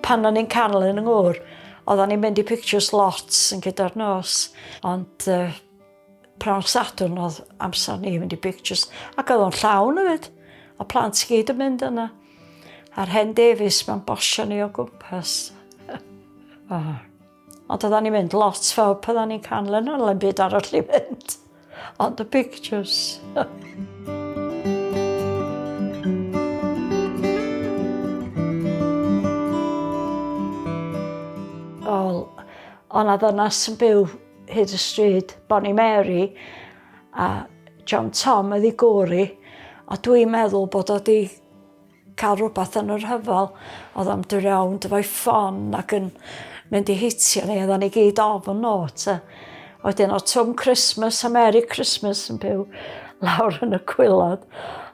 Pan o'n i'n canol yn yng ngŵr, oedden ni'n mynd i pictures lot yn gyda'r nos. Ond uh, prawn Sadwrn oedd amser ni mynd i pictures. Ac oedd o'n llawn hefyd. A plant i gyd yn mynd yna. A'r hen Davies mae'n bosio ni o gwmpas. oh. Ond oedden ni'n mynd lot fawr pan oedden ni'n canlyn, ond ddim byd arall i fynd. Ond y pictures. Wel, o'na ddynas yn byw hyd y stryd, Bonnie Mary, a John Tom oedd ei gŵr hi, a dwi'n meddwl bod o 'di cael rhywbeth yn y rhyfel, oedd o'n dod rownd efo'i ffon ac yn mynd i hitio ni, oedden ni gyd ofn o, te. Wedyn oedd Twm Christmas a Merry Christmas yn byw lawr yn y gwylod.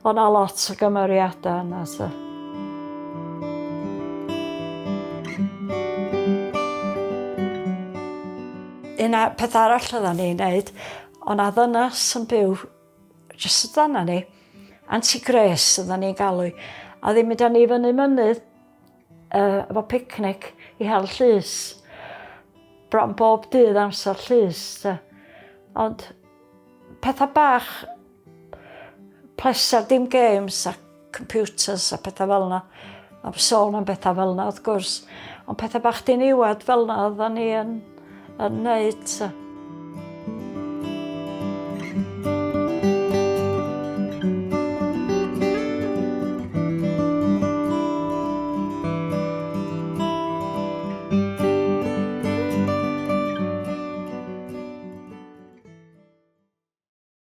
Oedd 'na lot o gymeriadau yna, te. Un peth arall oedden ni'n neud, oedd 'na ddynas yn byw jyst o dan ni, Auntie Grace oedden ni'n galw, a ddim mynd â ni fyny mynydd uh, efo picnic i hel llys. Bron bob dydd amser llys. Ta. Ond pethau bach, pleser, dim games a computers a pethau fel yna. Am sôn am bethau fel yna, wrth gwrs. Ond pethau bach diniwad fel yna oedden ni yn, yn neud. Ta.